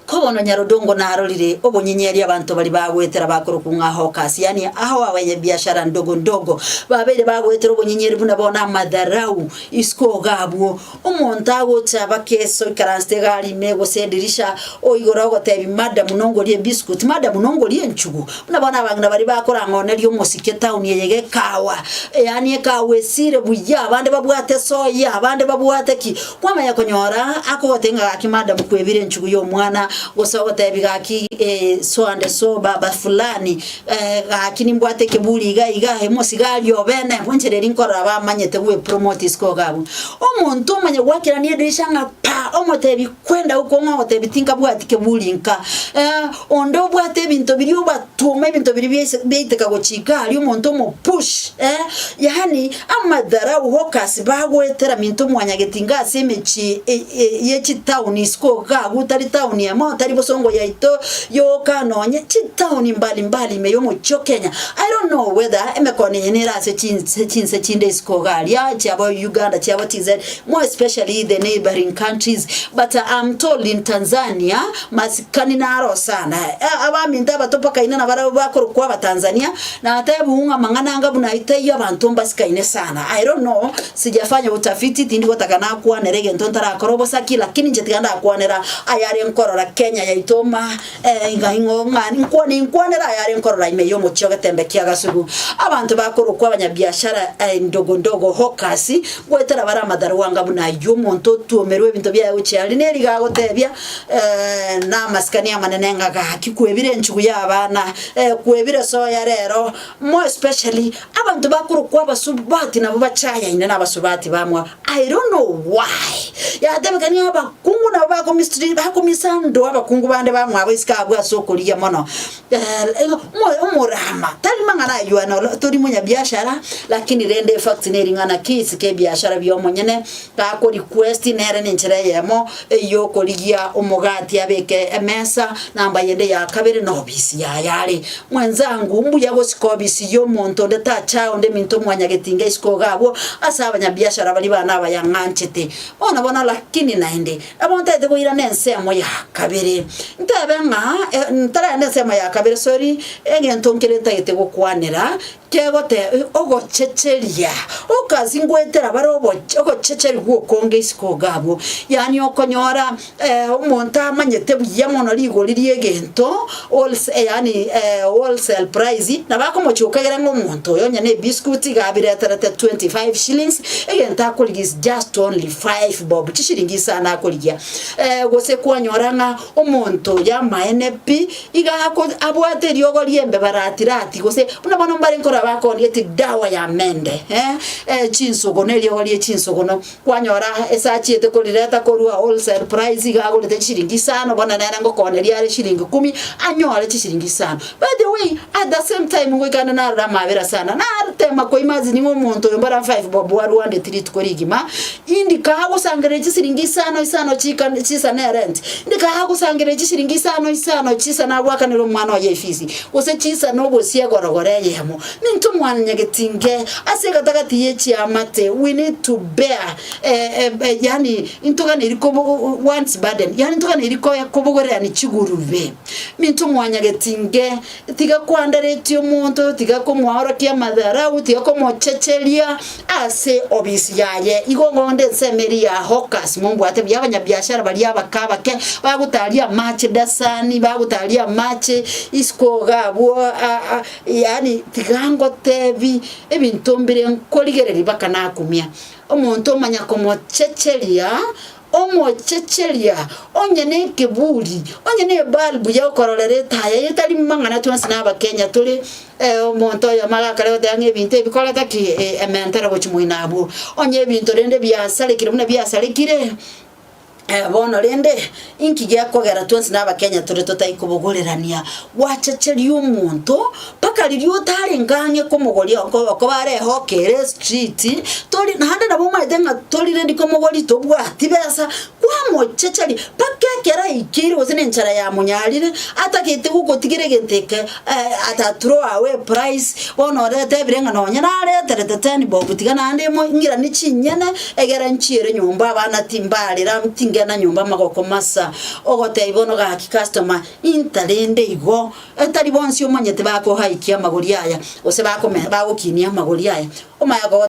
Ko bono Nyarudongo narorire obonyinyeri abanto baria bagoetera bakorokwa ng'a hawkers, yaani hao abanyabiashara ndogo ndogo, babeire bagoetera obonyinyeri buna bono amadharau isiko iga abwo. Omonto agocha bakeso oikaransete egari ime gose edirisha, oigoro ogotebi madam nongorie ebiscuit, madam nongorie enchugu. Buna bono abang'ina baria bakorang'oneria omosike etown eye iga ekawa, yaani ekawa esire buya, abande babwate soya, abande babwate ki. Kwamanya konyora akogotebia ng'a gaki madam kwebire enchugu ya omwana, gose ogotebi gaki so and so baba fulani, gaki nimbwate ekeburi iga iga, emosigari obene, enchera eria nkorora bamanyete gwe promote isiko iga abwo. Omonto omanye goakerania edirisha ng'a pa, omotebi kwenda huko ng'a ogotebi tinkabwati keburi nka, onde obwate ebinto biria obatwoma ebinto biria biaise biaiteka gochia iga aria omonto omo push, yaani amadharau hawkers bagoetera minto mwanyagetinga ase emechie ye chitaoni isiko iga agwo tari taoni emo tari bosongo yaito yoka nonye chitaoni mbali mbali ime yomochie o Kenya. I don't know whether emekono eye nere ase chinse chinse chinde isiko iga aria chiabo Uganda chiabo TZ more especially the neighboring countries. price but I'm told in Tanzania masikani naro sana. Abaminto abato mpaka ine nabarabwo bakorokwa abatanzania natebiwu ng'a amang'ana anga buna ayio taiyo abanto mbasikaine sana. I don't know sijafanya utafiti tindi gotaka nakwanere egento ntarakora obosaki lakini inche tiga ndakwanera ayare nkorora Kenya yaito ma Ng'a ing'o ng'a ninkwane ninkwanere ayare nkorora ime y'omochie o getembe kia gasugu. Abanto bakorokwa abanyabiashara ndogo ndogo, hawkers, ngoetera bare amatharau anga buna ayio omonto otuomerwe ebinto biaye gochia aria nerigo agotebia namasikani amanene ng'a gaki kwebire enchugu y'abana, kwebire soya rero, more especially abanto bakorokwa abasubati nabwo bachayaine na abasubati bamwabo. I don't know why yatebekania abakungu nabo bakomistri bakomisa ndo abakungu bande bamwabo isiko abwo ase okorigia mono omorama tari mang'ana aywo ano tori monyabiashara lakini rende efact neri ng'a naki isiko ebiashara bia omonyene gako request nere na enchera eyemo eyokorigia omogati abeke emesa namba yende ya kabere na obisi yaye are. Mwenzangu, mbuya gosika obisi y'omonto onde tacha onde minto mwanyagetinga isiko iga abwo ase abanyabiashara baria bane abaya ng'anchete. Bono bono lakini naende nabo ntaete koirana ensemo ya kabere. Ntebe ng'a ntaragenda ensemo ya kabere sorry, egento nkere ntagete gokwanera Kegote ogochecheria okasi ngoetera bare ogochecherigwa okonge isiko iga abwo. Yaani okonyora omonto amanyete buya mono rigori ri'egento yaani wholesale price, nabo akomochia ekere ng'a omonto oyo onye na ebiscuit iga abireterete 25 shillings, egento akorigia is just only five bob, chishilingi isano akorigia. Gose kwanyora ng'a omonto oyo amaene pi, iga abwate eriogo ri'embeba rati rati, gose buna bono mbare nkorora bakoondia eti dawa ya mende, eh, chinsogono, eriogo rie chinsogono, kwanyora ase achiete korireta korwa wholesale price iga agorete chishilingi isano, bono nere ngokooneria are shilingi kumi, anyore chishilingi isano. By the way, at the same time ngoika ande narora amabera sana, natema koimagine ng'a omonto oyo mbora five bob arwandeti rituko rigima, indi kagosangereria chisiringi isano isano chika chisana erent, indi kagosangereria chisiringi isano isano chisana agoakanere omwana oye efisi, gose chisana obosie egorogoro eyemo. Ninto mwanyagetinge ase egatagati ye chiamate, we need to bear yaani ntoganeiri kobo one's burden, yaani ntoganeiri kobogoreani chigurube. Minto mwanyagetinge, tiga kwandaretie omonto, tiga komwaorokia amadharau, tiga komochecheria ase obisi yaye. Igo ngonde ensemo eria ya hawkers mombwate buya abanyabiashara baria abake abake bagotaria amache dasani, bagotaria amache isiko iga abwo yaani tiga ngotebi ebinto mbire nkorigereria mpaka nakumia. Omonto omanya komochecheria Omochecheria, onye nekeburi, onye nebulb yokororera etaya eye tari mang'ana twensi na abakenya tore omonto oyomo agakare goteba ng'a ebinto ebi koreta ki ementero gochia moino abwo. Onye ebinto rende biasarekire buna biasarekire, bono rende inki gekogera twensi na abakenya tore totai kobogorerania? Gwachecheria omonto Mpaka riria otarenge ang'e komogoria okoba are ehoka ere estreet, tori naende nabo omanyete ng'a tori ready komogoria tobwati besa, kwamochecheria mpaka ekero aikeire gose na enchara yamonyarire, atagete gogotigera egento eke ata throw away price, bono oretebire ng'a nonye nareterete ten bob tiga naende imo ng'iranie chinyene, egere nchiere nyomba abana timbarera tingenda nyomba amagoko masa, ogotebia bono gaki customer, intarende igo. Tari bonsi omanyete bakohaikia amagori aya, gose bagokinia amagori aya. Omanye.